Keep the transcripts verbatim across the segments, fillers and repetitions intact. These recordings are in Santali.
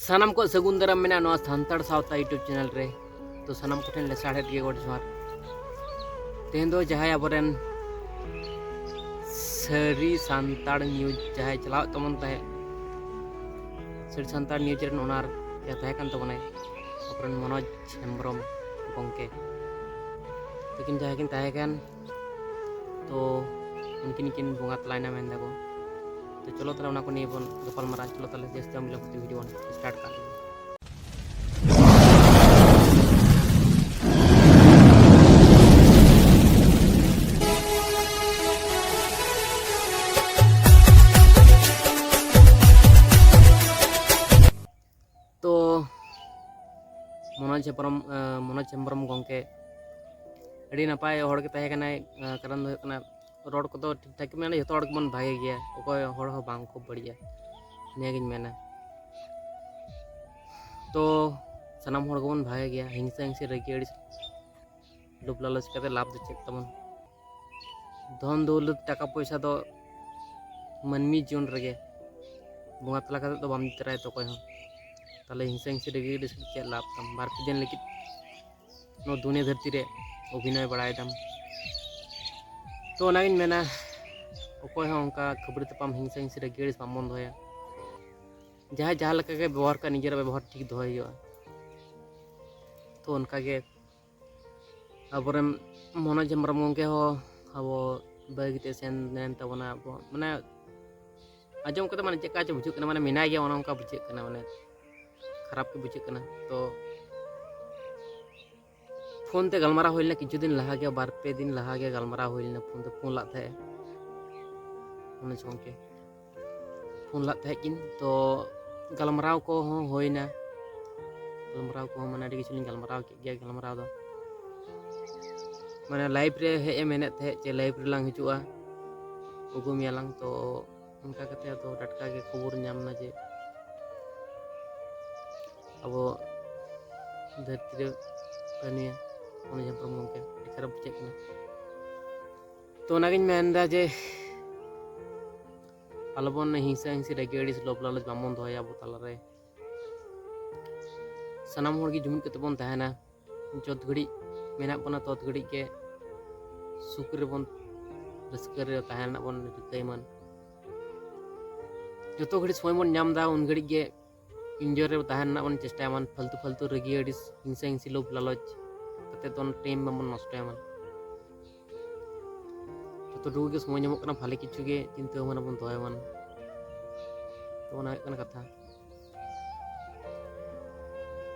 ᱥᱟᱱᱟᱢ ᱠᱚ ᱥᱟᱹᱜᱩᱱ ᱫᱟᱨᱟᱢ ᱢᱮᱱᱟᱜᱼᱟ ᱱᱚᱣᱟ ᱥᱟᱱᱛᱟᱲ ᱥᱟᱶᱛᱟ YouTube ᱪᱮᱱᱮᱞ ᱨᱮ᱾ ᱛᱚ ᱥᱟᱱᱟᱢ ᱠᱚᱴᱷᱮᱱ ᱞᱮᱥᱟᱲᱦᱮᱫ ᱜᱮ ᱜᱚᱰ ᱡᱚᱦᱟᱨ᱾ ᱛᱮᱦᱮᱧ ᱫᱚ ᱡᱟᱦᱟᱸᱭ ᱟᱵᱚᱨᱮᱱ ᱥᱟᱹᱨᱤ ᱥᱟᱱᱛᱟᱲ ᱱᱤᱭᱩᱡᱽ ᱡᱟᱦᱟᱸᱭ ᱪᱟᱞᱟᱣᱮᱫ ᱛᱟᱵᱚᱱ ᱛᱟᱦᱮᱸᱫ, ᱥᱟᱹᱨᱤ ᱥᱟᱱᱛᱟᱲ ᱱᱤᱭᱩᱡᱽ ᱨᱮᱱ ᱚᱱᱟᱨ ᱡᱟᱦᱟᱸᱭ ᱛᱟᱦᱮᱸ ᱠᱟᱱ ᱛᱟᱵᱚᱱᱟᱭ ᱟᱵᱚᱨᱮᱱ ᱢᱚᱱᱳᱡᱽ ᱦᱮᱢᱵᱨᱚᱢ ᱜᱚᱢᱠᱮ, ᱛᱟᱹᱠᱤᱱ ᱡᱟᱦᱟᱸᱭ ᱠᱤᱱ ᱛᱟᱦᱮᱸ ᱠᱟᱱ, ᱛᱚ ᱩᱱᱠᱤᱱ ᱠᱤᱱ ᱵᱚᱸᱜᱟ ᱛᱟᱞᱟᱭᱮᱱᱟ ᱢᱮᱱ ᱫᱟᱠᱚ᱾ ᱛᱚ ᱪᱚᱞᱚ ᱛᱟᱦᱞᱮ ᱚᱱᱟ ᱠᱚ ᱱᱤᱭᱮ ᱵᱚᱱ ᱜᱟᱯᱟᱞ ᱢᱟᱨᱟᱣᱟ᱾ ᱪᱚᱞᱚ ᱛᱟᱦᱞᱮ ᱡᱟᱹᱥᱛᱤ ᱵᱟᱝ ᱵᱤᱞᱚᱢ ᱠᱟᱛᱮ ᱵᱷᱤᱰᱤᱭᱳ ᱵᱚᱱ ᱥᱴᱟᱨᱴ ᱠᱟᱜ ᱞᱮᱜᱮ᱾ ᱛᱚ ᱢᱚᱱᱳᱡᱽ ᱦᱮᱢᱵᱨᱚᱢ, ᱮ, ᱢᱚᱱᱳᱡᱽ ᱦᱮᱢᱵᱨᱚᱢ ᱜᱚᱢᱠᱮ ᱟᱹᱰᱤ ᱱᱟᱯᱟᱭ ᱦᱚᱲ ᱜᱮ ᱛᱟᱦᱮᱸ ᱠᱟᱱᱟᱭ᱾ ᱮ, ᱠᱟᱨᱚᱱ ᱫᱚ ᱦᱩᱭᱩᱜ ᱠᱟᱱᱟ, ᱨᱚᱲ ᱠᱚᱫᱚ ᱴᱷᱤᱠ ᱴᱷᱟᱠ ᱜᱮ ᱢᱮᱱᱟ, ᱡᱚᱛᱚ ᱦᱚᱲ ᱜᱮᱵᱚᱱ ᱵᱷᱟᱜᱮ ᱜᱮᱭᱟ, ᱚᱠᱚᱭ ᱦᱚᱲ ᱦᱚᱸ ᱵᱟᱝ ᱠᱚ ᱵᱟᱹᱲᱤᱡᱼᱟ, ᱱᱤᱭᱟᱹᱜᱤᱧ ᱢᱮᱱᱟ᱾ ᱛᱚ ᱥᱟᱱᱟᱢ ᱦᱚᱲ ᱜᱮᱵᱚᱱ ᱵᱷᱟᱜᱮ ᱜᱮᱭᱟ, ᱦᱤᱝᱥᱟᱹ ᱦᱤᱝᱥᱤ ᱨᱟᱹᱜᱤ ᱟᱹᱲᱤᱥ ᱞᱳᱵᱷ ᱞᱟᱞᱚᱪ ᱠᱟᱛᱮ ᱞᱟᱵᱷ ᱫᱚ ᱪᱮᱫ ᱛᱟᱵᱚᱱ? ᱫᱷᱚᱱ ᱫᱚᱣᱞᱚᱛ ᱴᱟᱠᱟ ᱯᱚᱭᱥᱟ ᱫᱚ ᱢᱟᱹᱱᱢᱤ ᱡᱤᱭᱚᱱ ᱨᱮᱜᱮ ᱵᱚᱸᱜᱟ ᱛᱟᱞᱟ ᱠᱟᱛᱮ ᱫᱚ ᱵᱟᱢ ᱤᱫᱤ ᱛᱚᱨᱟᱭᱟ ᱛᱚ ᱚᱠᱚᱭ ᱦᱚᱸ᱾ ᱛᱟᱦᱞᱮ ᱦᱤᱝᱥᱟᱹ ᱦᱤᱝᱥᱤ ᱨᱟᱹᱜᱤ ᱟᱹᱲᱤᱥ ᱠᱟᱛᱮ ᱪᱮᱫ ᱞᱟᱵᱷ ᱛᱟᱢ? ᱵᱟᱨ ᱯᱮ ᱫᱤᱱ ᱞᱟᱹᱜᱤᱫ ᱱᱚᱣᱟ ᱫᱩᱱᱤᱭᱟᱹ ᱫᱷᱟᱹᱨᱛᱤ ᱨᱮ ᱚᱵᱷᱤᱱᱚᱭ ᱵᱟᱲᱟᱭ ᱫᱟᱢ᱾ ᱛᱚ ᱚᱱᱟᱜᱤᱧ ᱢᱮᱱᱟ, ᱚᱠᱚᱭ ᱦᱚᱸ ᱚᱱᱠᱟ ᱠᱷᱟᱹᱯᱟᱹᱨᱤ ᱛᱟᱯᱟᱢ ᱦᱤᱝᱥᱟᱹ ᱦᱤᱝᱥᱤ ᱨᱟᱹᱜᱤ ᱟᱹᱲᱤᱥ ᱵᱟᱵᱚᱱ ᱫᱚᱦᱚᱭᱟ᱾ ᱡᱟᱦᱟᱸᱭ ᱡᱟᱦᱟᱸ ᱞᱮᱠᱟ ᱜᱮ ᱵᱮᱵᱚᱦᱟᱨ ᱠᱟᱜ, ᱱᱤᱡᱮᱨᱟᱜ ᱵᱮᱵᱚᱦᱟᱨ ᱴᱷᱤᱠ ᱫᱚᱦᱚᱭ ᱦᱩᱭᱩᱜᱼᱟ᱾ ᱛᱚ ᱚᱱᱠᱟᱜᱮ ᱟᱵᱚᱨᱮᱱ ᱢᱚᱱᱳᱡᱽ ᱦᱮᱢᱵᱨᱚᱢ ᱜᱚᱢᱠᱮ ᱦᱚᱸ ᱟᱵᱚ ᱵᱟᱹᱜᱤ ᱠᱟᱛᱮ ᱥᱮᱱ ᱞᱮᱱ ᱛᱟᱵᱚᱱᱟ᱾ ᱟᱵᱚ ᱢᱟᱱᱮ ᱟᱸᱡᱚᱢ ᱠᱟᱛᱮ ᱢᱟᱱᱮ ᱪᱮᱫ ᱞᱮᱠᱟ ᱪᱚ ᱵᱩᱡᱷᱟᱹᱜ ᱠᱟᱱᱟ, ᱢᱟᱱᱮ ᱢᱮᱱᱟᱭ ᱜᱮᱭᱟ ᱚᱱᱮ ᱚᱱᱠᱟ ᱵᱩᱡᱷᱟᱹᱜ ᱠᱟᱱᱟ, ᱢᱟᱱᱮ ᱠᱷᱟᱨᱟᱯ ᱜᱮ ᱵᱩᱡᱷᱟᱹᱜ ᱠᱟᱱᱟ᱾ ᱛᱚ ᱯᱷᱳᱱ ᱛᱮ ᱜᱟᱞᱢᱟᱨᱟᱣ ᱦᱩᱭ ᱞᱮᱱᱟ ᱠᱤᱪᱷᱩ ᱫᱤᱱ ᱞᱟᱦᱟ ᱜᱮ, ᱵᱟᱨ ᱯᱮ ᱫᱤᱱ ᱞᱟᱦᱟ ᱜᱮ ᱜᱟᱞᱢᱟᱨᱟᱣ ᱦᱩᱭ ᱞᱮᱱᱟ ᱯᱷᱳᱱ ᱛᱮ, ᱯᱷᱳᱱ ᱞᱟᱜ ᱛᱟᱦᱮᱸᱜ ᱢᱚᱱᱳᱡᱽ ᱜᱚᱢᱠᱮ, ᱯᱷᱳᱱ ᱞᱟᱜ ᱛᱟᱦᱮᱸᱜ ᱠᱤᱱ᱾ ᱛᱚ ᱜᱟᱞᱢᱟᱨᱟᱣ ᱠᱚᱦᱚᱸ ᱦᱩᱭᱱᱟ, ᱜᱟᱞᱢᱟᱨᱟᱣ ᱠᱚᱦᱚᱸ ᱢᱟᱱᱮ ᱟᱹᱰᱤ ᱠᱤᱪᱷᱩ ᱞᱤᱧ ᱜᱟᱞᱢᱟᱨᱟᱣ ᱠᱮᱫ ᱜᱮᱭᱟ᱾ ᱜᱟᱞᱢᱟᱨᱟᱣ ᱫᱚ ᱢᱟᱱᱮ ᱞᱟᱭᱤᱵᱷ ᱨᱮ ᱦᱮᱡ ᱮ ᱢᱮᱱᱮᱫ ᱛᱟᱦᱮᱸᱫ ᱡᱮ ᱞᱟᱭᱤᱵᱷ ᱨᱮᱞᱟᱝ ᱦᱤᱡᱩᱜᱼᱟ, ᱟᱹᱜᱩ ᱢᱮᱭᱟᱞᱟᱝ᱾ ᱛᱚ ᱚᱱᱠᱟ ᱠᱟᱛᱮ ᱟᱫᱚ ᱴᱟᱴᱠᱟ ᱜᱮ ᱠᱷᱚᱵᱚᱨ ᱧᱟᱢ ᱮᱱᱟ ᱡᱮ ᱟᱵᱚ ᱫᱷᱟᱹᱨᱛᱤ ᱨᱮ ᱵᱟᱹᱱᱩᱭᱟ ᱢᱚᱱᱳᱡᱽ ᱦᱮᱢᱵᱨᱚᱢ ᱜᱚᱢᱠᱮ᱾ ᱟᱹᱰᱤ ᱠᱷᱟᱨᱟᱯ ᱵᱩᱡᱷᱟᱹᱜ ᱠᱟᱱᱟ᱾ ᱛᱚ ᱚᱱᱟᱜᱤᱧ ᱢᱮᱱᱫᱟ ᱡᱮ ᱟᱞᱚᱵᱚᱱ ᱦᱤᱝᱥᱟᱹ ᱦᱤᱝᱥᱤ ᱨᱟᱹᱜᱤ ᱟᱹᱲᱤᱥ ᱞᱳᱵᱷ ᱞᱟᱞᱚᱪ ᱵᱟᱵᱚᱱ ᱫᱚᱦᱚᱭᱟ ᱟᱵᱚ ᱛᱟᱞᱟᱨᱮ᱾ ᱥᱟᱱᱟᱢ ᱦᱚᱲ ᱜᱮ ᱡᱩᱢᱤᱫ ᱠᱟᱛᱮ ᱵᱚᱱ ᱛᱟᱦᱮᱱᱟ᱾ ᱡᱚᱛ ᱜᱷᱟᱹᱲᱤᱡ ᱢᱮᱱᱟᱜ ᱵᱚᱱᱟ, ᱛᱚᱛ ᱜᱷᱟᱹᱲᱤᱡ ᱜᱮ ᱥᱩᱠ ᱨᱮᱵᱚᱱ, ᱨᱟᱹᱥᱠᱟᱹ ᱨᱮ ᱛᱟᱦᱮᱸ ᱨᱮᱱᱟᱜ ᱵᱚᱱ ᱨᱤᱠᱟᱹᱭ ᱢᱟ᱾ ᱡᱚᱛᱚ ᱜᱷᱟᱹᱲᱤᱡ ᱥᱚᱢᱚᱭ ᱵᱚᱱ ᱧᱟᱢ ᱮᱫᱟ, ᱩᱱ ᱜᱷᱟᱹᱲᱤᱡ ᱜᱮ enjoy ᱨᱮ ᱛᱟᱦᱮᱸ ᱨᱮᱱᱟᱜ ᱵᱚᱱ ᱪᱮᱥᱴᱟᱭᱟ ᱢᱟᱱ᱾ ᱯᱷᱟᱞᱛᱩ ᱯᱷᱟᱞᱛᱩ ᱨᱟᱹᱜᱤ ᱟᱹᱲᱤᱥ, ᱦᱤᱝᱥᱟᱹ ᱦᱤᱝᱥᱤ, ᱞᱳᱵᱷ ᱞᱟᱞᱚᱪ ᱠᱟᱛᱮ ᱫᱚ time ᱵᱟᱵᱚᱱ ᱱᱚᱥᱴᱚᱭᱟ ᱢᱟᱱ᱾ ᱡᱚᱛᱚ ᱴᱩᱠᱩ ᱜᱮ ᱥᱚᱢᱚᱭ ᱧᱟᱢᱚᱜ ᱠᱟᱱᱟ, ᱵᱷᱟᱞᱮ ᱠᱤᱪᱷᱩ ᱜᱮ ᱪᱤᱱᱛᱟᱹ ᱵᱷᱟᱵᱽᱱᱟ ᱵᱚᱱ ᱫᱚᱦᱚᱭᱟ ᱢᱟᱱ᱾ ᱛᱚ ᱚᱱᱟ ᱦᱩᱭᱩᱜ ᱠᱟᱱᱟ ᱠᱟᱛᱷᱟ᱾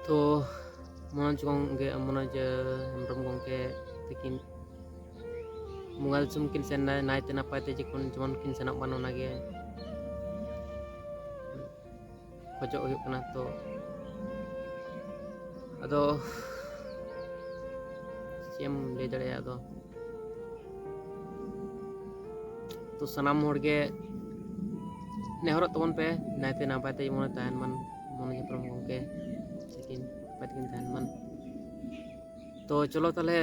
ᱛᱚ ᱢᱚᱱᱳᱡᱽ ᱜᱚᱝᱠᱮ, ᱢᱚᱱᱳᱡᱽ ᱦᱮᱢᱵᱨᱚᱢ ᱜᱚᱝᱠᱮ ᱛᱟᱹᱠᱤᱱ ᱵᱚᱸᱜᱟ ᱫᱤᱥᱚᱢ ᱠᱤᱱ ᱥᱮᱱ ᱮᱱᱟ, ᱱᱟᱭᱛᱮ ᱱᱟᱯᱟᱭ ᱛᱮ ᱡᱮᱠᱷᱚᱱ ᱡᱮᱢᱚᱱ ᱠᱤᱱ ᱥᱮᱱᱚᱜ ᱢᱟ, ᱚᱱᱟᱜᱮ ᱠᱷᱚᱡᱚᱜ ᱦᱩᱭᱩᱜ ᱠᱟᱱᱟ᱾ ᱛᱚ ᱟᱫᱚ ᱪᱮᱫ ᱮᱢ ᱞᱟᱹᱭ ᱫᱟᱲᱮᱭᱟᱜᱼᱟ? ᱟᱫᱚ ᱛᱚ ᱥᱟᱱᱟᱢ ᱦᱚᱲ ᱜᱮ ᱱᱮᱦᱚᱨᱚᱜ ᱛᱟᱵᱚᱱ ᱯᱮ, ᱱᱟᱭᱛᱮ ᱱᱟᱯᱟᱭ ᱛᱮ ᱡᱮᱢᱚᱱ ᱛᱟᱦᱮᱱ ᱢᱟᱱ, ᱢᱚᱱᱳᱡᱽ ᱦᱮᱢᱵᱨᱚᱢ ᱜᱚᱢᱠᱮ ᱛᱟᱹᱠᱤᱱ ᱱᱟᱯᱟᱭ ᱛᱮᱠᱤᱱ ᱛᱟᱦᱮᱱ ᱢᱟᱱ᱾ ᱛᱚ ᱪᱚᱞᱚ ᱛᱟᱦᱚᱞᱮ,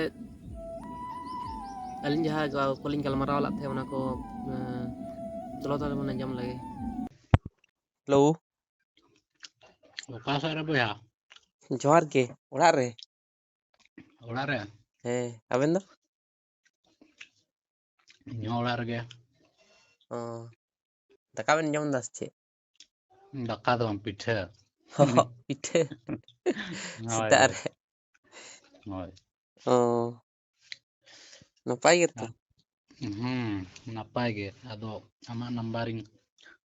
ᱟᱹᱞᱤᱧ ᱡᱟᱦᱟᱸ ᱜᱟ-, ᱠᱚᱞᱤᱧ ᱜᱟᱞᱢᱟᱨᱟᱣ ᱞᱮᱫ ᱛᱟᱦᱮᱸᱫ, ᱚᱱᱟ ᱠᱚ, ᱮᱸ, ᱪᱚᱞᱚ ᱛᱟᱦᱚᱞᱮ ᱵᱚᱱ ᱟᱸᱡᱚᱢ ᱞᱮᱜᱮ᱾ ᱦᱮᱞᱳ᱾ ᱚᱠᱟ ᱥᱮᱫ ᱨᱮ ᱵᱚᱭᱦᱟ? ᱡᱚᱦᱟᱨ ᱜᱮ, ᱚᱲᱟᱜ ᱨᱮ᱾ ᱚᱲᱟᱜ ᱨᱮ? ᱦᱮᱸ, ᱟᱵᱮᱱ ᱫᱚ? ᱤᱧ ᱦᱚᱸ ᱚᱲᱟᱜ ᱨᱮᱜᱮ᱾ ᱚ, ᱫᱟᱠᱟ ᱵᱮᱱ ᱡᱚᱢ ᱮᱫᱟ ᱥᱮ ᱪᱮᱫ? ᱫᱟᱠᱟ ᱫᱚ ᱵᱟᱝ, ᱯᱤᱴᱷᱟᱹ᱾ ᱯᱤᱴᱷᱟᱹ᱾ ᱦᱳᱭ, ᱥᱮᱛᱟᱜ ᱦᱳᱭ᱾ ᱨᱮ᱾ ᱦᱳᱭ᱾ ᱚ, ᱱᱟᱯᱟᱭ ᱜᱮᱛᱚ? ᱟ-, ᱦᱩᱸ, ᱱᱟᱯᱟᱭ ᱜᱮ᱾ ᱟᱫᱚ ᱟᱢᱟᱜ ᱱᱟᱢᱵᱟᱨᱤᱧ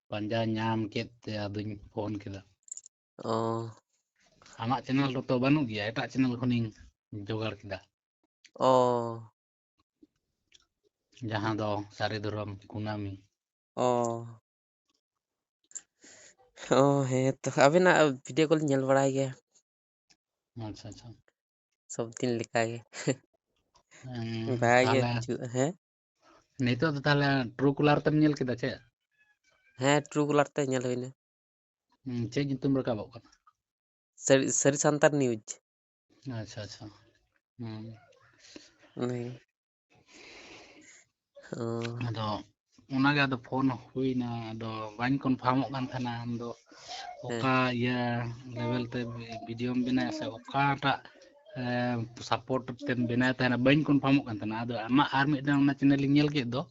ᱯᱟᱸᱡᱟ ᱧᱟᱢ ᱠᱮᱫ ᱛᱮ ᱟᱫᱚᱧ ᱯᱷᱳᱱ ᱠᱮᱫᱟ᱾ ᱚ᱾ ᱟᱢᱟᱜ ᱪᱮᱱᱮᱞ ᱨᱮᱛᱚ ᱵᱟᱹᱱᱩᱜ ᱜᱮᱭᱟ, ᱮᱴᱟᱜ ᱪᱮᱱᱮᱞ ᱠᱷᱚᱱᱤᱧ ᱡᱚᱜᱟᱲ ᱠᱮᱫᱟ᱾ ᱚ᱾ ᱡᱟᱦᱟᱸ ᱫᱚ ᱥᱟᱹᱨᱤ ᱫᱷᱚᱨᱚᱢ ᱠᱩᱱᱟᱹᱢᱤ᱾ ᱚ᱾ ᱚ, ᱦᱮᱸ ᱛᱚ, ᱟᱵᱮᱱᱟᱜ ᱵᱷᱤᱰᱤᱭᱳ ᱠᱚᱞᱤᱧ ᱧᱮᱞ ᱵᱟᱲᱟᱭ ᱜᱮᱭᱟ᱾ ᱟᱪᱪᱷᱟ, ᱟᱪᱪᱷᱟ᱾ ᱥᱚᱵᱫᱤᱱ ᱞᱮᱠᱟ ᱜᱮ᱾ ᱦᱮᱸ, ᱵᱷᱟᱜᱮ ᱛᱟᱦᱞᱮ ᱵᱩᱡᱷᱟᱹᱜᱼᱟ, ᱦᱮᱸ? ᱱᱤᱛᱚᱜ ᱫᱚ ᱛᱟᱦᱞᱮ ᱴᱨᱩ ᱠᱚᱞᱟᱨ ᱛᱮᱢ ᱧᱮᱞ ᱠᱮᱫᱟ ᱪᱮᱫ? ᱦᱮᱸ, ᱴᱨᱩ ᱠᱚᱞᱟᱨ ᱛᱮ ᱧᱮᱞ ᱦᱩᱭᱱᱟ᱾ ᱦᱩᱸ, ᱪᱮᱫ ᱧᱩᱛᱩᱢ ᱨᱟᱠᱟᱵᱚᱜ ᱠᱟᱱᱟ? ᱥᱟᱹᱨᱤ, ᱥᱟᱹᱨᱤ ᱥᱟᱱᱛᱟᱲ ᱱᱤᱭᱩᱡᱽ᱾ ᱟᱪᱪᱷᱟ, ᱟᱪᱪᱷᱟ᱾ ᱦᱩᱸ᱾ ᱚᱱᱟᱜᱮ᱾ ᱚ᱾ ᱟᱫᱚ ᱚᱱᱟᱜᱮ ᱟᱫᱚ ᱯᱷᱳᱱ ᱦᱩᱭᱱᱟ, ᱟᱫᱚ ᱵᱟᱹᱧ ᱠᱚᱱᱯᱷᱟᱨᱢᱚᱜ ᱠᱟᱱ ᱛᱟᱦᱮᱱᱟ ᱟᱢ ᱫᱚ ᱦᱮᱸ᱾ ᱚᱠᱟ ᱤᱭᱟᱹ ᱞᱮᱵᱮᱞ ᱛᱮ ᱵᱷᱤᱰᱤᱭᱳᱢ ᱵᱮᱱᱟᱣᱟ ᱥᱮ ᱚᱠᱟᱴᱟᱜ ᱥᱟᱯᱳᱨᱴ ᱛᱮᱢ ᱵᱮᱱᱟᱣ ᱛᱟᱦᱮᱱᱟ, ᱵᱟᱹᱧ ᱠᱚᱱᱯᱷᱟᱨᱢᱚᱜ ᱠᱟᱱ ᱛᱟᱦᱮᱱᱟ᱾ ᱟᱫᱚ ᱟᱢᱟᱜ ᱟᱨ ᱢᱤᱫᱴᱟᱝ ᱚᱱᱟ ᱪᱮᱱᱮᱞ ᱤᱧ ᱧᱮᱞ ᱠᱮᱫ ᱫᱚ,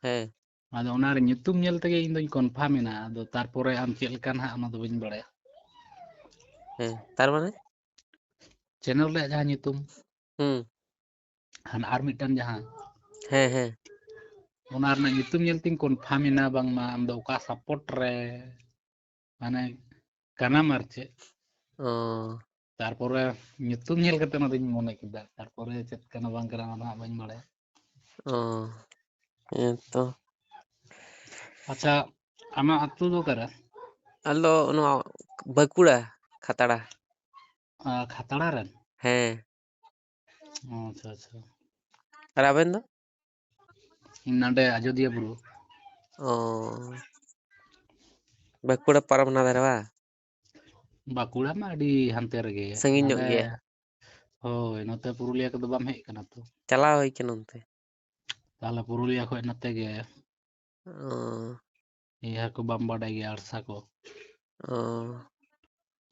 ᱦᱮᱸ᱾ ᱟᱫᱚ ᱚᱱᱟ ᱨᱮ ᱧᱩᱛᱩᱢ ᱧᱮᱞ ᱛᱮᱜᱮ ᱤᱧ ᱫᱚᱧ ᱠᱚᱱᱯᱷᱟᱨᱢ ᱮᱱᱟ᱾ ᱟᱫᱚ ᱛᱟᱨᱯᱚᱨᱮ ᱟᱢ ᱪᱮᱫ ᱞᱮᱠᱟ ᱱᱟᱦᱟᱜ ᱚᱱᱟ ᱫᱚ ᱵᱟᱹᱧ ᱵᱟᱲᱟᱭᱟ᱾ ᱦᱮᱸ, ᱛᱟᱨ ᱢᱟᱱᱮ? ᱪᱮᱱᱮᱞ ᱨᱮᱭᱟᱜ ᱡᱟᱦᱟᱸ ᱧᱩᱛᱩᱢ, ᱦᱩᱸ᱾ ᱦᱟᱱᱟ ᱟᱨ ᱢᱤᱫᱴᱟᱝ ᱡᱟᱦᱟᱸ, ᱦᱮᱸ, ᱦᱮᱸ᱾ ᱚᱱᱟ ᱨᱮᱱᱟᱜ ᱧᱩᱛᱩᱢ ᱧᱮᱞ ᱛᱤᱧ ᱠᱚᱱᱯᱷᱟᱨᱢ ᱮᱱᱟ ᱵᱟᱝᱢᱟ ᱟᱢ ᱫᱚ ᱚᱠᱟ ᱥᱟᱯᱳᱨᱴ ᱨᱮ ᱢᱟᱱᱮ ᱠᱟᱱᱟᱢ ᱟᱨ ᱪᱮᱫ᱾ ᱚ᱾ ᱛᱟᱨᱯᱚᱨᱮ ᱧᱩᱛᱩᱢ ᱧᱮᱞ ᱠᱟᱛᱮ ᱚᱱᱟ ᱫᱚᱧ ᱢᱚᱱᱮ ᱠᱮᱫᱟ, ᱛᱟᱨᱯᱚᱨᱮ ᱪᱮᱫ ᱠᱟᱱᱟ ᱵᱟᱝ ᱠᱟᱱᱟ ᱚᱱᱟ ᱫᱚ ᱦᱟᱸᱜ ᱵᱟᱹᱧ ᱵᱟᱲᱟᱭᱟ᱾ ᱚ, ᱦᱮᱸ ᱛᱚ᱾ ᱟᱪᱪᱷᱟ, ᱟᱢᱟᱜ ᱟᱹᱛᱩ ᱫᱚ ᱚᱠᱟᱨᱮ? ᱟᱞᱮ ᱫᱚ ᱱᱚᱣᱟ ᱵᱟᱸᱠᱩᱲᱟ, ᱠᱷᱟᱛᱲᱟ᱾ ᱟ, ᱠᱷᱟᱛᱲᱟ ᱨᱮᱱ? ᱦᱮᱸ᱾ ᱚ, ᱟᱪᱪᱷᱟ, ᱟᱪᱪᱷᱟ᱾ ᱟᱨ ᱟᱵᱮᱱ ᱫᱚ? ᱤᱧ ᱱᱚᱰᱮ ᱟᱡᱚᱫᱤᱭᱟᱹ ᱵᱩᱨᱩ᱾ ᱚ, ᱵᱟᱸᱠᱩᱲᱟ ᱯᱟᱨᱚᱢ ᱦᱟᱱᱟ ᱫᱷᱟᱨᱮ ᱵᱟ? ᱵᱟᱸᱠᱩᱲᱟ ᱢᱟ ᱟᱹᱰᱤ ᱦᱟᱱᱛᱮ ᱨᱮᱜᱮ᱾ ᱥᱟᱺᱜᱤᱧ ᱧᱚᱜ ᱟᱞᱮ, ᱜᱮᱭᱟ᱾ ᱦᱳᱭ, ᱱᱚᱛᱮ ᱯᱩᱨᱩᱞᱤᱭᱟᱹ ᱠᱚᱫᱚ ᱵᱟᱢ ᱦᱮᱡ ᱠᱟᱱᱟ ᱛᱚ? ᱪᱟᱞᱟᱣ ᱦᱩᱭ ᱠᱟᱱᱟ ᱚᱱᱛᱮ᱾ ᱛᱟᱦᱚᱞᱮ ᱯᱩᱨᱩᱞᱤᱭᱟᱹ ᱠᱷᱚᱡ ᱱᱚᱛᱮ ᱜᱮ᱾ ᱚ᱾ ᱤᱭᱟᱹ ᱠᱚ ᱵᱟᱢ ᱵᱟᱰᱟᱭ ᱜᱮᱭᱟ, ᱟᱲᱥᱟ ᱠᱚ? ᱚ᱾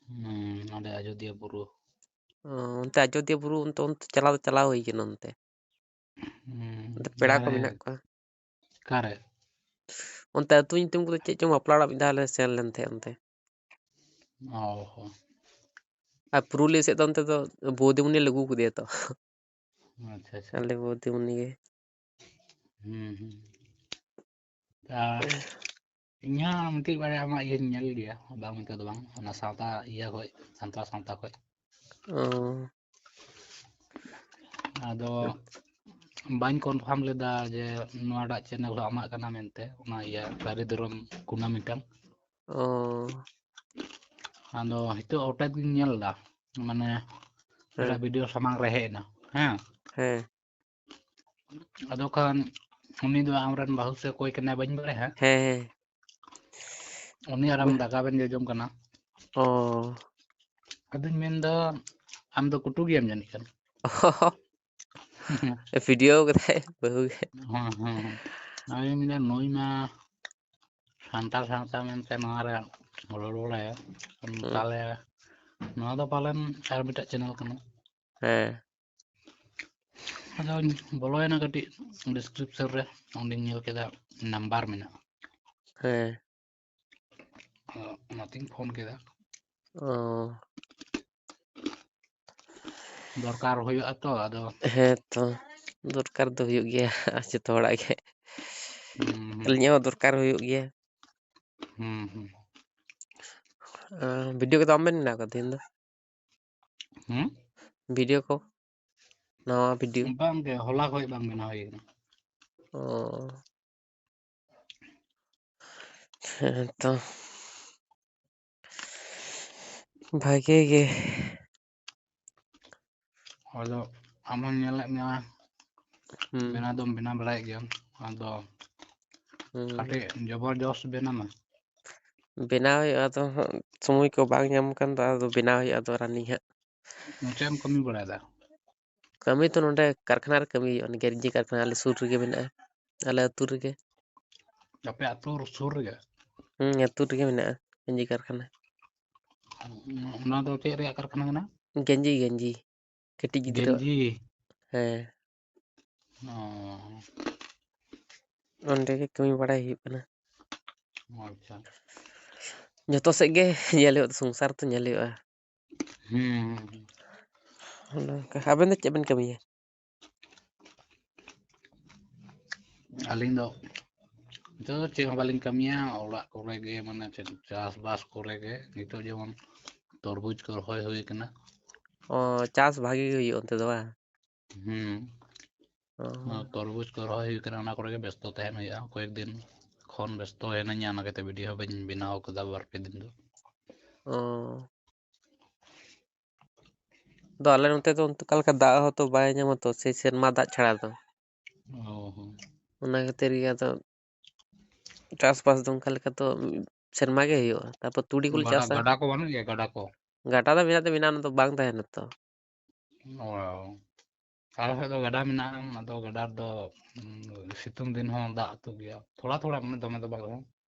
ᱦᱩᱸ, ᱱᱚᱰᱮ ᱟᱡᱚᱫᱤᱭᱟᱹ ᱵᱩᱨᱩ᱾ ᱚ, ᱚᱱᱛᱮ ᱟᱡᱚᱫᱤᱭᱟᱹ ᱵᱩᱨᱩ ᱚᱱᱛᱮ, ᱚᱱᱛᱮ ᱪᱟᱞᱟᱣ ᱫᱚ ᱪᱟᱞᱟᱣ ᱦᱩᱭ ᱠᱟᱱᱟ ᱚᱱᱛᱮ᱾ ᱦᱩᱸ, ᱚᱱᱛᱮ ᱯᱮᱲᱟ ᱠᱚ ᱚᱠᱟᱨᱮ? ᱢᱮᱱᱟᱜ ᱠᱚᱣᱟ᱾ ᱚᱠᱟᱨᱮ? ᱚᱱᱛᱮ ᱟᱹᱛᱩ ᱧᱩᱛᱩᱢ ᱠᱚᱫᱚ ᱪᱮᱫ ᱪᱚᱝ, ᱵᱟᱯᱞᱟ ᱚᱲᱟᱜ ᱢᱤᱫ ᱫᱷᱟᱣ ᱞᱮ ᱥᱮᱱ ᱞᱮᱱ ᱛᱟᱦᱮᱸᱫ ᱚᱱᱛᱮ᱾ ᱚ ᱦᱚᱸ᱾ ᱟᱨ ᱯᱩᱨᱩᱞᱤᱭᱟᱹ ᱥᱮᱫ ᱫᱚ ᱚᱱᱛᱮ ᱫᱚ ᱵᱳᱫᱤᱢᱩᱱᱤ ᱞᱮ ᱟᱹᱜᱩ ᱠᱮᱫᱮᱭᱟ ᱛᱚ᱾ ᱟᱪᱪᱷᱟ, ᱟᱪᱪᱷᱟ᱾ ᱟᱞᱮ ᱵᱳᱫᱤᱢᱩᱱᱤ ᱜᱮ᱾ ᱦᱩᱸ, ᱦᱩᱸ᱾ ᱟᱨ ᱤᱧ ᱦᱚᱸ ᱢᱤᱫᱴᱤᱡ ᱵᱟᱨᱭᱟ ᱟᱢᱟᱜ ᱤᱭᱟᱹᱧ ᱧᱮᱞ ᱜᱮᱭᱟ, ᱵᱟᱝ ᱢᱮᱱᱛᱮ ᱫᱚ ᱵᱟᱝ, ᱚᱱᱟ ᱥᱟᱶᱛᱟ ᱤᱭᱟᱹ ᱠᱷᱚᱡ, ᱥᱟᱱᱛᱟᱲ ᱥᱟᱶᱛᱟ ᱠᱷᱚᱡ᱾ ᱚ᱾ ᱟᱫᱚ ᱵᱟᱹᱧ ᱠᱚᱱᱯᱷᱟᱨᱢ ᱞᱮᱫᱟ ᱡᱮ ᱱᱚᱣᱟᱴᱟᱜ ᱪᱮᱱᱮᱞ ᱦᱚᱸ ᱟᱢᱟᱜ ᱠᱟᱱᱟ ᱢᱮᱱᱛᱮ, ᱚᱱᱟ ᱤᱭᱟᱹ ᱫᱟᱨᱮ ᱫᱷᱚᱨᱚᱢ ᱠᱩᱱᱟᱹᱢᱤ ᱴᱟᱝ᱾ ᱚ᱾ ᱟᱫᱚ ᱱᱤᱛᱚᱜ ᱦᱚᱴᱟᱛ ᱜᱤᱧ ᱧᱮᱞ ᱮᱫᱟ, ᱢᱟᱱᱮ ᱦᱮᱸ᱾ ᱢᱤᱫᱴᱟᱝ ᱵᱷᱤᱰᱤᱭᱳ ᱥᱟᱢᱟᱝ ᱨᱮ ᱦᱮᱡ ᱮᱱᱟ, ᱦᱮᱸ᱾ ᱦᱮᱸ᱾ ᱟᱫᱚ ᱠᱷᱟᱱ ᱩᱱᱤ ᱫᱚ ᱟᱢᱨᱮᱱ ᱵᱟᱹᱦᱩ ᱥᱮ ᱚᱠᱚᱭ ᱠᱟᱱᱟᱭ ᱵᱟᱹᱧ ᱵᱟᱲᱟᱭᱟ ᱦᱟᱸᱜ᱾ ᱦᱮᱸ, ᱦᱮᱸ᱾ ᱩᱱᱤ ᱟᱨ ᱟᱢ ᱫᱟᱠᱟ ᱵᱮᱱ ᱡᱚᱡᱚᱢ ᱠᱟᱱᱟ᱾ ᱚ᱾ ᱟᱫᱚᱧ ᱢᱮᱱᱫᱟ, ᱟᱢ ᱫᱚ ᱠᱩᱴᱩ ᱜᱮᱭᱟᱢ ᱡᱟᱹᱱᱤᱡ ᱠᱷᱟᱱ᱾ ᱵᱷᱤᱰᱤᱭᱳ ᱠᱟᱫᱟᱭ ᱵᱟᱹᱦᱩ ᱜᱮ᱾ ᱦᱮᱸ, ᱦᱮᱸ, ᱦᱮᱸ᱾ ᱟᱨᱤᱧ ᱢᱮᱱᱫᱟ, ᱱᱩᱭ ᱢᱟ ᱥᱟᱱᱛᱟᱲ ᱥᱟᱶᱛᱟ ᱢᱮᱱᱛᱮ ᱱᱚᱣᱟ ᱨᱮ ᱨᱚᱲ ᱵᱟᱲᱟᱭᱟ᱾ ᱦᱩᱸ᱾ ᱛᱟᱦᱞᱮ ᱱᱚᱣᱟ ᱫᱚ ᱯᱟᱞᱮᱱ ᱟᱨ ᱢᱤᱫᱴᱟᱝ ᱪᱮᱱᱮᱞ ᱠᱟᱱᱟ᱾ ᱦᱮᱸ᱾ ᱟᱫᱚᱧ ᱵᱚᱞᱚᱭᱮᱱᱟ ᱠᱟᱹᱴᱤᱡ ᱰᱤᱥᱠᱨᱤᱯᱥᱚᱱ ᱨᱮ, ᱚᱸᱰᱮᱧ ᱧᱮᱞ ᱠᱮᱫᱟ ᱱᱟᱢᱵᱟᱨ ᱢᱮᱱᱟᱜᱼᱟ᱾ ᱦᱮᱸ᱾ ᱟᱫᱚ ᱚᱱᱟᱛᱤᱧ ᱯᱷᱳᱱ ᱠᱮᱫᱟ᱾ ᱚ᱾ ᱫᱚᱨᱠᱟᱨ ᱦᱩᱭᱩᱜᱼᱟ ᱛᱚ, ᱟᱫᱚ᱾ ᱦᱮᱸ ᱛᱚ, ᱫᱚᱨᱠᱟᱨ ᱫᱚ ᱦᱩᱭᱩᱜ ᱜᱮᱭᱟ ᱡᱚᱛᱚ ᱦᱚᱲᱟᱜ ᱜᱮ᱾ ᱦᱩᱸ, ᱦᱩᱸ᱾ ᱟᱹᱞᱤᱧᱟᱜ ᱦᱚᱸ ᱫᱚᱨᱠᱟᱨ ᱦᱩᱭᱩᱜ ᱜᱮᱭᱟ᱾ ᱦᱩᱸ, ᱦᱩᱸ᱾ ᱟᱸ, ᱵᱷᱤᱰᱤᱭᱳ ᱠᱚᱫᱚ ᱟᱢ ᱵᱮᱱ ᱵᱮᱱᱟᱣ ᱠᱟᱫᱟ ᱛᱮᱦᱮᱧ ᱫᱚ? ᱦᱩᱸ? ᱵᱷᱤᱰᱤᱭᱳ ᱠᱚ? ᱱᱟᱣᱟ ᱵᱷᱤᱰᱤᱭᱳ? ᱵᱟᱝ ᱜᱮ, ᱦᱚᱞᱟ ᱠᱷᱚᱡ ᱵᱟᱝ ᱵᱮᱱᱟᱣ ᱦᱩᱭ ᱠᱟᱱᱟ᱾ ᱚ᱾ ᱦᱮᱸ ᱛᱚ᱾ ᱵᱷᱟᱜᱮ ᱜᱮ᱾ ᱟᱫᱚ ᱟᱢ ᱦᱚᱸᱧ ᱧᱮᱞᱮᱫ ᱢᱮᱭᱟ, ᱦᱩᱸ᱾ ᱵᱮᱱᱟᱣ ᱫᱚᱢ ᱵᱮᱱᱟᱣ ᱵᱟᱲᱟᱭᱮᱫ ᱜᱮᱭᱟ᱾ ᱟᱫᱚ ᱦᱩᱸ᱾ ᱠᱟᱹᱴᱤᱡ ᱡᱚᱵᱚᱨᱡᱚᱥ ᱵᱮᱱᱟᱣ ᱢᱮ᱾ ᱵᱮᱱᱟᱣ ᱦᱩᱭᱩᱜᱼᱟ, ᱟᱫᱚ ᱦᱟᱸᱜ ᱥᱚᱢᱚᱭ ᱠᱚ ᱵᱟᱝ ᱧᱟᱢ ᱠᱟᱱ ᱫᱚ, ᱟᱫᱚ ᱵᱮᱱᱟᱣ ᱦᱩᱭᱩᱜᱼᱟ ᱟᱫᱚ running ᱦᱟᱸᱜ᱾ ᱪᱮᱫ ᱮᱢ ᱠᱟᱹᱢᱤ ᱵᱟᱲᱟᱭᱮᱫᱟ? ᱠᱟᱹᱢᱤ ᱛᱚ ᱱᱚᱸᱰᱮ ᱠᱟᱨᱠᱷᱟᱱᱟ ᱨᱮ ᱠᱟᱹᱢᱤ ᱦᱩᱭᱩᱜᱼᱟ, ᱚᱱᱟ ᱜᱮᱧᱡᱤ ᱠᱟᱨᱠᱷᱟᱱᱟ ᱟᱞᱮ ᱥᱩᱨ ᱨᱮᱜᱮ ᱢᱮᱱᱟᱜᱼᱟ, ᱟᱞᱮ ᱟᱹᱛᱩ ᱨᱮᱜᱮ᱾ ᱟᱯᱮ ᱟᱹᱛᱩ ᱥᱩᱨ ᱨᱮᱜᱮ? ᱦᱩᱸ, ᱟᱹᱛᱩ ᱨᱮᱜᱮ ᱢᱮᱱᱟᱜᱼᱟ ᱜᱮᱧᱡᱤ ᱠᱟᱨᱠᱷᱟᱱᱟ᱾ ᱚᱱᱟ ᱫᱚ ᱪᱮᱫ ᱨᱮᱭᱟᱜ ᱠᱟᱨᱠᱷᱟᱱᱟ ᱠᱟᱱᱟ? ᱜᱮᱧᱡᱤ, ᱜᱮᱧᱡᱤ᱾ ᱠᱟᱹᱴᱤᱡ ᱜᱤᱫᱽᱨᱟᱹ᱾ ᱜᱮᱧᱡᱤ? ᱦᱮᱸ᱾ ᱚ᱾ ᱚᱸᱰᱮ ᱜᱮ ᱠᱟᱹᱢᱤ ᱵᱟᱲᱟᱭ ᱦᱩᱭᱩᱜ ᱠᱟᱱᱟ᱾ ᱟᱪᱪᱷᱟ᱾ ᱡᱚᱛᱚ ᱥᱮᱫ ᱜᱮ ᱧᱮᱞ ᱦᱩᱭᱩᱜᱼᱟ, ᱥᱚᱝᱥᱟᱨ ᱛᱚ ᱧᱮᱞ ᱦᱩᱭᱩᱜᱼᱟ᱾ ᱦᱩᱸ᱾ ᱚᱱᱮ ᱚᱱᱠᱟ᱾ ᱟᱵᱮᱱ ᱫᱚ ᱪᱮᱫ ᱵᱮᱱ ᱠᱟᱹᱢᱤᱭᱟ? ᱟᱹᱞᱤᱧ ᱫᱚ ᱱᱤᱛᱚᱜ ᱫᱚ ᱪᱮᱫ ᱦᱚᱸ ᱵᱟᱹᱞᱤᱧ ᱠᱟᱹᱢᱤᱭᱟ, ᱚᱲᱟᱜ ᱠᱚᱨᱮ ᱜᱮ, ᱢᱟᱱᱮ ᱪᱮᱫ, ᱪᱟᱥᱵᱟᱥ ᱠᱚᱨᱮ ᱜᱮ᱾ ᱱᱤᱛᱚᱜ ᱡᱮᱢᱚᱱ ᱛᱚᱨᱢᱩᱡᱽ ᱠᱚ ᱨᱚᱦᱚᱭ ᱦᱩᱭ ᱠᱟᱱᱟ᱾ ᱚ, ᱪᱟᱥ ᱵᱷᱟᱜᱤ ᱜᱮ ᱦᱩᱭᱩᱜᱼᱟ ᱚᱱᱛᱮ ᱫᱚ ᱵᱟᱝ? ᱦᱩᱸ᱾ ᱚ᱾ ᱚᱱᱟ ᱛᱚᱨᱢᱩᱡᱽ ᱠᱚ ᱨᱚᱦᱚᱭ ᱦᱩᱭ ᱠᱟᱱᱟ, ᱚᱱᱟ ᱠᱚᱨᱮ ᱜᱮ ᱵᱮᱥᱛᱚ ᱛᱟᱦᱮᱱ ᱦᱩᱭᱩᱜᱼᱟ᱾ ᱠᱚᱭᱮᱠ ᱫᱤᱱ ᱠᱷᱚᱱ ᱵᱮᱥᱛᱚ ᱦᱤᱱᱟᱹᱧᱟ, ᱚᱱᱟ ᱠᱷᱟᱹᱛᱤᱨ ᱵᱷᱤᱰᱤᱭᱳ ᱦᱚᱸ ᱵᱟᱹᱧ ᱵᱮᱱᱟᱣ ᱠᱟᱫᱟ ᱵᱟᱨ ᱯᱮ ᱫᱤᱱ ᱫᱚ᱾ ᱚ᱾ ᱟᱫᱚ ᱟᱞᱮ ᱱᱚᱛᱮ ᱫᱚ ᱚᱱᱠᱟ ᱞᱮᱠᱟ ᱫᱟᱜ ᱦᱚᱸᱛᱚ ᱵᱟᱭ ᱧᱟᱢᱟ ᱛᱚ, ᱥᱮ ᱥᱮᱨᱢᱟ ᱫᱟᱜ ᱪᱷᱟᱲᱟ ᱫᱚ᱾ ᱚ ᱦᱚᱸ᱾ ᱚᱱᱟ ᱠᱷᱟᱹᱛᱤᱨ ᱜᱮ ᱟᱫᱚ ᱪᱟᱥᱵᱟᱥ ᱫᱚ ᱚᱱᱠᱟ ᱞᱮᱠᱟ ᱫᱚ ᱥᱮᱨᱢᱟ ᱜᱮ ᱦᱩᱭᱩᱜᱼᱟ᱾ ᱛᱟᱨᱯᱚᱨ ᱛᱩᱲᱤ ᱠᱚᱞᱮ ᱜᱟᱰᱟ, ᱪᱟᱥᱟ᱾ ᱜᱟᱰᱟ ᱠᱚ ᱵᱟᱹᱱᱩᱜ ᱜᱮᱭᱟ, ᱜᱟᱰᱟ ᱠᱚ? ᱜᱟᱰᱟ ᱫᱚ ᱢᱮᱱᱟᱜ ᱫᱚ ᱢᱮᱱᱟᱜᱼᱟ, ᱚᱱᱟ ᱫᱚ ᱵᱟᱝ ᱛᱟᱦᱮᱱᱟ ᱛᱚ᱾ ᱚ᱾ ᱟᱞᱮ ᱥᱮᱫ ᱫᱚ ᱜᱟᱰᱟ ᱢᱮᱱᱟᱜᱼᱟ, ᱟᱫᱚ ᱜᱟᱰᱟ ᱨᱮᱫᱚ, ᱩᱸ, ᱥᱤᱛᱩᱝ ᱫᱤᱱ ᱦᱚᱸ ᱫᱟᱜ ᱟᱹᱛᱩᱜ ᱜᱮᱭᱟ, ᱛᱷᱚᱲᱟ ᱛᱷᱚᱲᱟ, ᱢᱟᱱᱮ ᱫᱚᱢᱮ ᱫᱚ ᱵᱟᱝ ᱨᱮᱦᱚᱸ᱾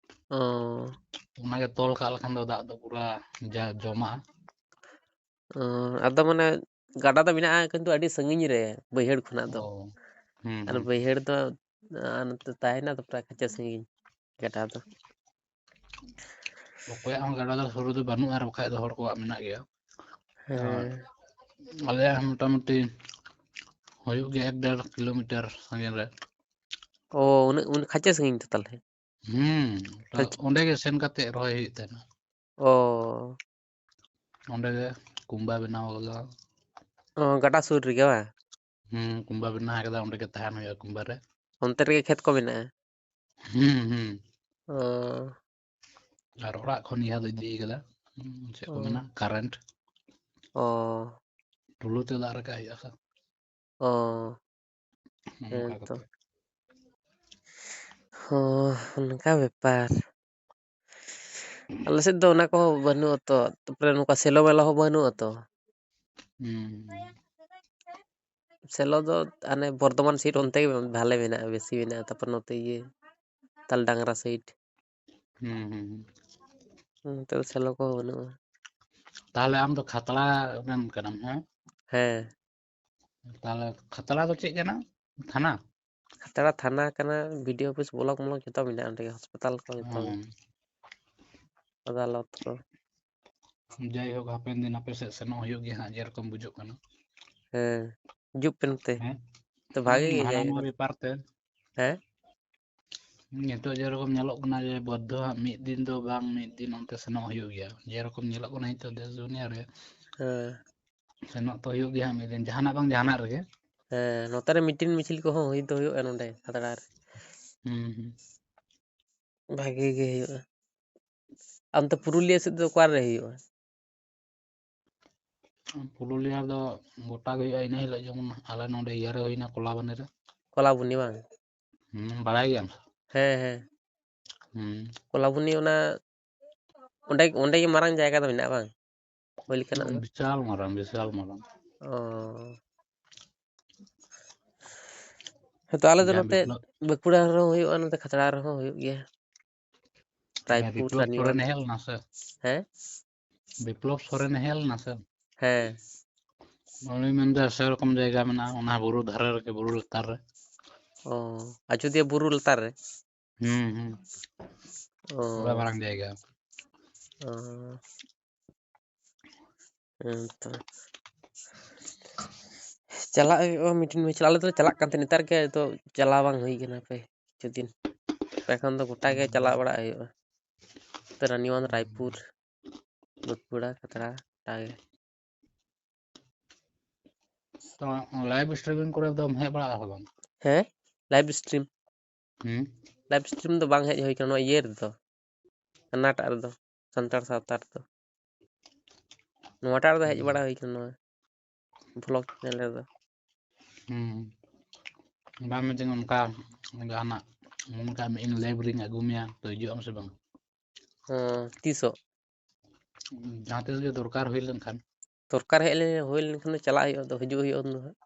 ᱚ᱾ ᱚᱱᱟᱜᱮ ᱛᱚᱞ ᱠᱟᱜ ᱞᱮᱠᱷᱟᱱ ᱫᱚ ᱫᱟᱜ ᱫᱚ ᱯᱩᱨᱟ ᱡᱟ ᱡᱚᱢᱟᱜᱼᱟ᱾ ᱚ, ᱟᱫᱚ ᱢᱟᱱᱮ ᱜᱟᱰᱟ ᱫᱚ ᱢᱮᱱᱟᱜᱼᱟ, ᱠᱤᱱᱛᱩ ᱟᱹᱰᱤ ᱥᱟᱺᱜᱤᱧ ᱨᱮ ᱵᱟᱹᱭᱦᱟᱹᱲ ᱠᱷᱚᱱᱟᱜ ᱫᱚ᱾ ᱚ, ᱦᱩᱸ, ᱟᱨ ᱦᱩᱸ᱾ ᱵᱟᱹᱭᱦᱟᱹᱲ ᱫᱚ, ᱟᱨ ᱱᱚᱛᱮ ᱛᱟᱦᱮᱱᱟ ᱛᱚ ᱯᱨᱟᱭ ᱠᱟᱪᱷᱟ ᱥᱟᱺᱜᱤᱧ ᱜᱟᱰᱟ ᱫᱚ᱾ ᱚᱠᱚᱭᱟᱜ ᱦᱚᱸ ᱜᱟᱰᱟ ᱫᱚ ᱥᱩᱨ ᱨᱮᱫᱚ ᱵᱟᱹᱱᱩᱜᱼᱟ, ᱟᱨ ᱵᱟᱠᱷᱟᱡ ᱫᱚ ᱦᱚᱲ ᱠᱚᱣᱟᱜ ᱢᱮᱱᱟᱜ ᱜᱮᱭᱟ᱾ ᱟᱨ ᱦᱮᱸ᱾ ᱟᱞᱮᱭᱟᱜ ᱦᱚᱸ ᱢᱚᱴᱟᱢᱩᱴᱤ ᱦᱩᱭᱩᱜ ᱜᱮᱭᱟ ᱮᱠ ᱰᱮᱲ ᱠᱤᱞᱳᱢᱤᱴᱟᱨ ᱥᱟᱺᱜᱤᱧ ᱨᱮ᱾ ᱚ, ᱩᱱᱟᱹᱜ, ᱩᱱᱟᱹᱜ ᱠᱷᱟᱪᱮ ᱥᱟᱺᱜᱤᱧ ᱛᱚ ᱛᱟᱦᱞᱮ? ᱦᱩᱸ, ᱛᱚ ᱚᱸᱰᱮ ᱜᱮ ᱥᱮᱱ ᱠᱟᱛᱮ ᱨᱚᱦᱚᱭ ᱦᱩᱭᱩᱜ ᱛᱟᱦᱮᱱᱟ᱾ ᱚ᱾ ᱚᱸᱰᱮ ᱜᱮ ᱠᱩᱢᱵᱟ ᱵᱮᱱᱟᱣ ᱠᱟᱫᱟ᱾ ᱚ, ᱜᱟᱰᱟ ᱥᱩᱨ ᱨᱮᱜᱮ ᱵᱟᱝ? ᱦᱩᱸ, ᱠᱩᱢᱵᱟ ᱵᱮᱱᱟᱣ ᱠᱟᱫᱟ, ᱚᱸᱰᱮ ᱜᱮ ᱛᱟᱦᱮᱱ ᱦᱩᱭᱩᱜᱼᱟ ᱠᱩᱢᱵᱟ ᱨᱮ᱾ ᱚᱱᱛᱮ ᱨᱮᱜᱮ ᱠᱷᱮᱛ ᱠᱚ ᱢᱮᱱᱟᱜᱼᱟ? ᱦᱩᱸ, ᱦᱩᱸ᱾ ᱚ᱾ ᱟᱨ ᱚᱲᱟᱜ ᱠᱷᱚᱱ ᱤᱭᱟᱹ ᱫᱚ ᱤᱫᱤ ᱠᱟᱫᱟ, ᱪᱮᱫ ᱠᱚ ᱚ᱾ ᱢᱮᱱᱟ, ᱠᱟᱨᱮᱱᱴ᱾ ᱚ᱾ ᱴᱩᱞᱩ ᱛᱮ ᱫᱟᱜ ᱨᱟᱠᱟᱵ ᱦᱩᱭᱩᱜᱼᱟ ᱥᱮ᱾ ᱚ᱾ ᱱᱚᱝᱠᱟ ᱦᱮᱸ ᱛᱚ᱾ ᱠᱟᱛᱮ᱾ ᱦᱚᱸ, ᱚᱱᱠᱟ ᱵᱮᱯᱟᱨ᱾ ᱟᱞᱮ ᱥᱮᱫ ᱫᱚ ᱚᱱᱟ ᱠᱚᱦᱚᱸ ᱵᱟᱹᱱᱩᱜ ᱟᱛᱚ, ᱛᱟᱯᱚᱨᱮ ᱱᱚᱝᱠᱟ ᱥᱮᱞᱚ ᱢᱮᱞᱚ ᱦᱚᱸ ᱵᱟᱹᱱᱩᱜ ᱟᱛᱚ᱾ ᱦᱩᱸ᱾ ᱥᱮᱞᱚ ᱫᱚ ᱦᱟᱱᱮ ᱵᱚᱨᱫᱷᱚᱢᱟᱱ ᱥᱟᱭᱤᱰ ᱚᱱᱛᱮ ᱜᱮ ᱵᱷᱟᱞᱮ ᱢᱮᱱᱟᱜᱼᱟ, ᱵᱮᱥᱤ ᱢᱮᱱᱟᱜᱼᱟ, ᱛᱟᱯᱚᱨ ᱱᱚᱛᱮ ᱤᱭᱟᱹ ᱛᱟᱞᱰᱟᱝᱨᱟ ᱥᱟᱭᱤᱰ᱾ ᱦᱩᱸ, ᱦᱩᱸ, ᱦᱩᱸ᱾ ᱱᱚᱛᱮ ᱫᱚ ᱥᱮᱞᱚ ᱠᱚᱦᱚᱸ ᱵᱟᱹᱱᱩᱜᱼᱟ᱾ ᱛᱟᱦᱞᱮ ᱟᱢ ᱫᱚ ᱠᱷᱟᱛᱲᱟ ᱨᱮᱱ ᱠᱟᱱᱟᱢ, ᱦᱮᱸ? ᱦᱮᱸ᱾ ᱛᱟᱦᱞᱮ ᱠᱷᱟᱛᱲᱟ ᱫᱚ ᱪᱮᱫ ᱠᱟᱱᱟ? ᱛᱷᱟᱱᱟ? ᱠᱷᱟᱛᱲᱟ ᱛᱷᱟᱱᱟ ᱠᱟᱱᱟ, B D O office, block ᱢᱚᱞᱚᱠ ᱡᱚᱛᱚ ᱢᱮᱱᱟᱜᱼᱟ ᱚᱸᱰᱮ ᱜᱮ, ᱦᱚᱥᱯᱤᱴᱟᱞ ᱠᱚ ᱡᱚᱛᱚ ᱜᱮ᱾ ᱦᱩᱸ᱾ ᱟᱫᱟᱞᱚᱛ ᱠᱚ᱾ ᱡᱟᱭᱦᱳᱠ, ᱦᱟᱯᱮᱱ ᱫᱤᱱ ᱟᱯᱮ ᱥᱮᱫ ᱥᱮᱱᱚᱜ ᱦᱩᱭᱩᱜ ᱜᱮᱭᱟ ᱦᱟᱸᱜ, ᱡᱮᱨᱚᱠᱚᱢ ᱵᱩᱡᱩᱜ ᱠᱟᱱᱟ᱾ ᱦᱮᱸ, ᱦᱤᱡᱩᱜ ᱯᱮ ᱱᱚᱛᱮ᱾ ᱦᱮᱸ? ᱛᱚ ᱵᱷᱟᱜᱮ ᱦᱩᱸ, ᱜᱮ ᱦᱟᱱᱟ ᱡᱟᱭᱜᱟ ᱱᱚᱣᱟ ᱠᱚ᱾ ᱵᱮᱯᱟᱨ ᱛᱮ᱾ ᱦᱮᱸ? ᱱᱤᱛᱚᱜ ᱡᱮᱨᱚᱠᱚᱢ ᱧᱮᱞᱚᱜ ᱠᱟᱱᱟ ᱡᱮ ᱵᱟᱫᱽᱫᱷᱚ ᱦᱟᱸᱜ ᱢᱤᱫ ᱫᱤᱱ ᱫᱚ ᱵᱟᱝ ᱢᱤᱫ ᱫᱤᱱ ᱚᱱᱛᱮ ᱥᱮᱱᱚᱜ ᱦᱩᱭᱩᱜ ᱜᱮᱭᱟ᱾ ᱡᱮᱨᱚᱠᱚᱢ ᱧᱮᱞᱚᱜ ᱠᱟᱱᱟ ᱱᱤᱛᱚᱜ ᱫᱮᱥ ᱫᱩᱱᱤᱭᱟᱹ ᱨᱮ, ᱦᱮᱸ᱾ ᱥᱮᱱᱚᱜ ᱛᱚ ᱦᱩᱭᱩᱜ ᱜᱮᱭᱟ ᱦᱟᱸᱜ ᱢᱤᱫ ᱫᱤᱱ, ᱡᱟᱦᱟᱱᱟᱜ ᱵᱟᱝ ᱡᱟᱦᱟᱱᱟᱜ ᱨᱮᱜᱮ᱾ ᱦᱮᱸ, ᱱᱚᱛᱮ ᱨᱮ ᱢᱤᱴᱤᱝ ᱢᱤᱪᱷᱤᱞ ᱠᱚᱦᱚᱸ ᱦᱩᱭ ᱫᱚ ᱦᱩᱭᱩᱜᱼᱟ ᱱᱚᱸᱰᱮ ᱠᱷᱟᱛᱲᱟ ᱨᱮ᱾ ᱦᱩᱸ, ᱦᱩᱸ᱾ ᱵᱷᱟᱜᱮ ᱜᱮ ᱦᱩᱭᱩᱜᱼᱟ᱾ ᱟᱨ ᱚᱱᱛᱮ ᱯᱩᱨᱩᱞᱤᱭᱟᱹ ᱥᱮᱫ ᱫᱚ ᱚᱠᱟ ᱨᱮ ᱦᱩᱭᱩᱜᱼᱟ? ᱯᱩᱨᱩᱞᱤᱭᱟᱹ ᱫᱚ ᱜᱚᱴᱟ ᱜᱮ ᱦᱩᱭᱩᱜᱼᱟ, ᱤᱱᱟᱹ ᱦᱤᱞᱳᱜ ᱡᱮᱢᱚᱱ ᱟᱞᱮ ᱱᱚᱸᱰᱮ ᱤᱭᱟᱹ ᱨᱮ ᱦᱩᱭᱱᱟ, ᱠᱚᱞᱟᱵᱚᱱᱤ ᱨᱮ᱾ ᱠᱚᱞᱟᱵᱚᱱᱤ ᱵᱟᱝ? ᱦᱩᱸ, ᱵᱟᱲᱟᱭ ᱜᱮᱭᱟᱢ? ᱦᱮᱸ, ᱦᱮᱸ᱾ ᱦᱩᱸ᱾ ᱠᱚᱞᱟᱵᱚᱱᱤ ᱚᱱᱟ, ᱚᱸᱰᱮ, ᱚᱸᱰᱮ ᱜᱮ ᱢᱟᱨᱟᱝ ᱡᱟᱭᱜᱟ ᱫᱚ ᱢᱮᱱᱟᱜᱼᱟ ᱵᱟᱝ? ᱦᱩᱭ ᱞᱮᱠᱟᱱᱟᱜ ᱫᱚ? ᱵᱤᱥᱟᱞ ᱢᱟᱨᱟᱝ, ᱵᱤᱥᱟᱞ ᱢᱟᱨᱟᱝ᱾ ᱚ᱾ ᱦᱮᱸ, ᱛᱚ ᱟᱞᱮ ᱫᱚ ᱡᱟᱦᱟᱸ ᱱᱚᱛᱮ ᱵᱤᱯᱞᱚᱵ- ᱵᱟᱸᱠᱩᱲᱟ ᱨᱮᱦᱚᱸ ᱦᱩᱭᱩᱜᱼᱟ, ᱱᱚᱛᱮ ᱠᱷᱟᱛᱲᱟ ᱨᱮᱦᱚᱸ ᱦᱩᱭᱩᱜ ᱜᱮᱭᱟ᱾ ᱡᱟᱦᱟᱸ ᱨᱟᱭᱯᱩᱨ, ᱵᱤᱯᱞᱚᱵ ᱥᱚᱨᱮᱱ ᱨᱟᱱᱤᱵᱟᱸᱫᱷ᱾ ᱦᱮᱡ ᱞᱮᱱᱟ ᱥᱮ? ᱦᱮᱸ? ᱵᱤᱯᱞᱚᱵ ᱥᱚᱨᱮᱱ ᱦᱮᱡ ᱞᱮᱱᱟ ᱥᱮ? ᱦᱮᱸ᱾ ᱩᱱᱤ ᱢᱮᱱᱫᱟ ᱥᱮᱨᱚᱠᱚᱢ ᱡᱟᱭᱜᱟ ᱢᱮᱱᱟᱜᱼᱟ, ᱚᱱᱟ ᱵᱩᱨᱩ ᱫᱷᱟᱨᱮ ᱨᱮᱜᱮ, ᱵᱩᱨᱩ ᱞᱟᱛᱟᱨ ᱨᱮ᱾ ᱚ, ᱟᱡᱚᱫᱤᱭᱟᱹ ᱵᱩᱨᱩ ᱞᱟᱛᱟᱨ ᱨᱮ? ᱦᱩᱸ, ᱦᱩᱸ᱾ ᱚ᱾ ᱯᱩᱨᱟᱹ ᱢᱟᱨᱟᱝ ᱡᱟᱭᱜᱟ᱾ ᱚ᱾ ᱦᱮᱸ ᱛᱚ᱾ ᱪᱟᱞᱟᱜ ᱦᱩᱭᱩᱜᱼᱟ ᱢᱤᱫᱴᱮᱱ ᱢᱮᱪ᱾ ᱟᱞᱮ ᱫᱚᱞᱮ ᱪᱟᱞᱟᱜ ᱠᱟᱱ ᱛᱟᱦᱮᱸᱫ, ᱱᱮᱛᱟᱨ ᱜᱮ ᱟᱫᱚ ᱪᱟᱞᱟᱣ ᱵᱟᱝ ᱦᱩᱭ ᱠᱟᱱᱟ ᱦᱟᱯᱮ ᱠᱤᱪᱷᱩ ᱫᱤᱱ᱾ ᱮᱠᱷᱚᱱ ᱫᱚ ᱜᱚᱴᱟ ᱜᱮ ᱪᱟᱞᱟᱣ ᱵᱟᱲᱟᱜ ᱦᱩᱭᱩᱜᱼᱟ᱾ ᱱᱚᱛᱮ ᱨᱟᱱᱤᱵᱟᱸᱫᱷ, ᱨᱟᱭᱯᱩᱨ, ᱵᱟᱸᱠᱩᱲᱟ, ᱠᱷᱟᱛᱲᱟ, ᱜᱚᱴᱟ ᱜᱮ᱾ ᱛᱚ, live streaming ᱠᱚᱨᱮ ᱫᱚᱢ ᱦᱮᱡ ᱵᱟᱲᱟᱜᱼᱟ ᱥᱮ ᱵᱟᱝ? ᱦᱮᱸ? Live stream? ᱦᱩᱸ᱾ Live stream ᱫᱚ ᱵᱟᱝ ᱦᱮᱡ ᱦᱩᱭ ᱠᱟᱱᱟ ᱱᱚᱣᱟ ᱤᱭᱟᱹ ᱨᱮᱫᱚ, ᱦᱟᱱᱟᱴᱟᱜ ᱨᱮᱫᱚ, ᱥᱟᱱᱛᱟᱲ ᱥᱟᱶᱛᱟ ᱨᱮᱫᱚ᱾ ᱱᱚᱣᱟᱴᱟᱜ ᱨᱮᱫᱚ ᱦᱮᱡ ᱦᱩᱸ᱾ ᱵᱟᱲᱟ ᱦᱩᱭ ᱠᱟᱱᱟ, ᱱᱚᱣᱟ vlog channel ᱨᱮᱫᱚ᱾ ᱦᱩᱸ᱾ ᱵᱟᱝ ᱢᱤᱫᱴᱮᱱ ᱚᱱᱠᱟ ᱡᱟᱦᱟᱱᱟᱜ ᱢᱚᱱᱮ ᱠᱟᱜ ᱢᱮ, ᱤᱧ live ᱨᱤᱧ ᱟᱹᱜᱩ ᱢᱮᱭᱟ, ᱛᱚ ᱦᱤᱡᱩᱜ ᱟᱢ ᱥᱮ ᱵᱟᱝ? ᱦᱮᱸ, ᱛᱤᱥᱚᱜ? ᱡᱟᱦᱟᱸ ᱛᱤᱥ ᱜᱮ ᱫᱚᱨᱠᱟᱨ ᱦᱩᱭ ᱞᱮᱱᱠᱷᱟᱱ᱾ ᱫᱚᱨᱠᱟᱨ ᱦᱮᱡ ᱞᱮᱱ, ᱦᱩᱭ ᱞᱮᱱᱠᱷᱟᱱ ᱫᱚ ᱪᱟᱞᱟᱜ ᱦᱩᱭᱩᱜᱼᱟ, ᱟᱫᱚ ᱦᱤᱡᱩᱜ ᱦᱩᱭᱩᱜᱼᱟ ᱩᱱ ᱫᱚ ᱦᱟᱸᱜ᱾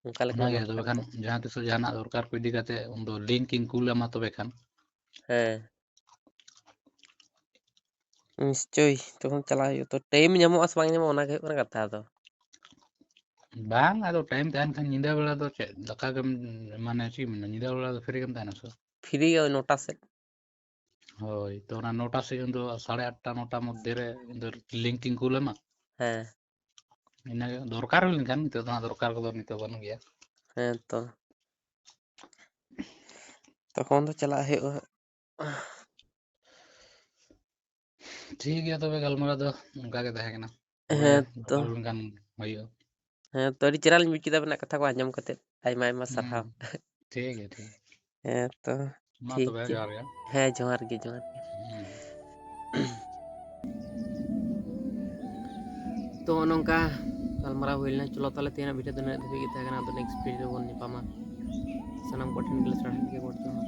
ᱚᱱᱠᱟ ᱞᱮᱠᱟ ᱚᱱᱟᱜᱮ, ᱵᱟᱝ ᱛᱚᱵᱮ ᱠᱷᱟᱱ ᱠᱟᱱᱟ᱾ ᱡᱟᱦᱟᱸ ᱛᱤᱥᱚᱜ ᱡᱟᱦᱟᱱᱟᱜ ᱫᱚᱨᱠᱟᱨ ᱠᱚ ᱤᱫᱤ ᱠᱟᱛᱮ ᱩᱱᱫᱚ link ᱤᱧ ᱠᱩᱞ ᱟᱢᱟ ᱛᱚᱵᱮ ᱠᱷᱟᱱ᱾ ᱦᱮᱸ᱾ ᱱᱤᱥᱪᱳᱭ, ᱛᱚᱠᱷᱚᱱ ᱪᱟᱞᱟᱜ ᱦᱩᱭᱩᱜᱼᱟ᱾ ᱛᱚ, time ᱧᱟᱢᱚᱜᱼᱟ ᱥᱮ ᱵᱟᱝ ᱧᱟᱢᱚᱜᱼᱟ, ᱚᱱᱟ ᱜᱮ ᱦᱩᱭᱩᱜ ᱠᱟᱱᱟ ᱠᱟᱛᱷᱟ ᱫᱚ᱾ ᱵᱟᱝ, ᱟᱫᱚ time ᱛᱟᱦᱮᱱ ᱠᱷᱟᱱ ᱧᱤᱫᱟᱹ ᱵᱮᱲᱟ ᱫᱚ ᱪᱮᱫ, ᱫᱟᱠᱟ ᱜᱮᱢ, ᱢᱟᱱᱮ, ᱪᱮᱫ ᱤᱧ ᱢᱮᱱᱟ, ᱧᱤᱫᱟᱹ ᱵᱮᱲᱟ ᱫᱚ free ᱜᱮᱢ ᱛᱟᱦᱮᱱᱟ ᱥᱮ? Free ᱜᱮ, ᱳᱭ ᱱᱚᱴᱟ ᱥᱮᱫ᱾ ᱦᱳᱭ, ᱛᱚ, ᱚᱱᱟ ᱱᱚᱴᱟ ᱥᱮᱫ ᱩᱱᱫᱚ ᱥᱟᱲᱮ ᱟᱴᱴᱟ, ᱱᱚᱴᱟ ᱢᱚᱫᱽᱫᱷᱮ ᱨᱮ ᱩᱱᱫᱚ link ᱤᱧ ᱠᱩᱞ ᱟᱢᱟ᱾ ᱦᱮᱸ᱾ ᱤᱱᱟᱹᱜᱮ ᱫᱚᱨᱠᱟᱨ ᱦᱩᱭ ᱞᱮᱱᱠᱷᱟᱱ, ᱱᱤᱛᱚᱜ ᱫᱚ ᱦᱟᱸᱜ ᱫᱚᱨᱠᱟᱨ ᱠᱚᱫᱚ ᱱᱤᱛᱚᱜ ᱵᱟᱹᱱᱩᱜ ᱜᱮᱭᱟ᱾ ᱦᱮᱸ ᱛᱚ᱾ ᱛᱚᱠᱷᱚᱱ ᱫᱚ ᱪᱟᱞᱟᱜ ᱦᱩᱭᱩᱜᱼᱟ ᱦᱟᱸᱜ᱾ ᱴᱷᱤᱠ ᱜᱮᱭᱟ, ᱛᱚᱵᱮ ᱜᱟᱞᱢᱟᱨᱟᱣ ᱫᱚ ᱚᱱᱠᱟ ᱜᱮ ᱛᱟᱦᱮᱸ ᱠᱟᱱᱟ᱾ ᱯᱚᱨᱮ ᱦᱮᱸ ᱛᱚ᱾ ᱜᱟᱯᱟᱞ ᱞᱮᱱᱠᱷᱟᱱ ᱦᱩᱭᱩᱜᱼᱟ᱾ ᱦᱮᱸ ᱛᱚ, ᱟᱹᱰᱤ ᱪᱮᱦᱨᱟ ᱞᱤᱧ ᱵᱩᱡᱽ ᱠᱮᱫᱟ ᱟᱵᱮᱱᱟᱜ ᱠᱟᱛᱷᱟ ᱠᱚ ᱟᱸᱡᱚᱢ ᱠᱟᱛᱮᱫ᱾ ᱟᱭᱢᱟ ᱟᱭᱢᱟ ᱦᱩᱸ᱾ ᱥᱟᱨᱦᱟᱣ᱾ ᱴᱷᱤᱠ ᱜᱮᱭᱟ, ᱴᱷᱤᱠ ᱜᱮᱭᱟ᱾ ᱦᱮᱸ ᱛᱚ, ᱢᱟ ᱴᱷᱤᱠ ᱛᱚᱵᱮ, ᱜᱮᱭᱟ᱾ ᱡᱚᱦᱟᱨ ᱜᱮ᱾ ᱦᱮᱸ, ᱡᱚᱦᱟᱨ ᱜᱮ, ᱡᱚᱦᱟᱨ ᱜᱮ᱾ ᱦᱩᱸ᱾ ᱛᱚ, ᱱᱚᱝᱠᱟ ᱜᱟᱞᱢᱟᱨᱟᱣ ᱦᱩᱭ ᱞᱮᱱᱟ᱾ ᱪᱚᱞᱚ ᱛᱟᱦᱞᱮ, ᱛᱮᱦᱮᱧᱟᱜ video ᱫᱚ ᱱᱤᱱᱟᱹᱜ ᱫᱷᱟᱹᱵᱤᱡ ᱜᱮ ᱛᱟᱦᱮᱸ ᱠᱟᱱᱟ᱾ ᱟᱫᱚ next video ᱨᱮᱵᱚᱱ ᱧᱟᱯᱟᱢᱟ᱾ ᱥᱟᱱᱟᱢ ᱠᱚᱴᱷᱮᱱ ᱜᱮᱞᱮ ᱥᱟᱨᱦᱟᱣ ᱜᱮ ᱵᱚᱨᱛᱚᱢᱟᱱ᱾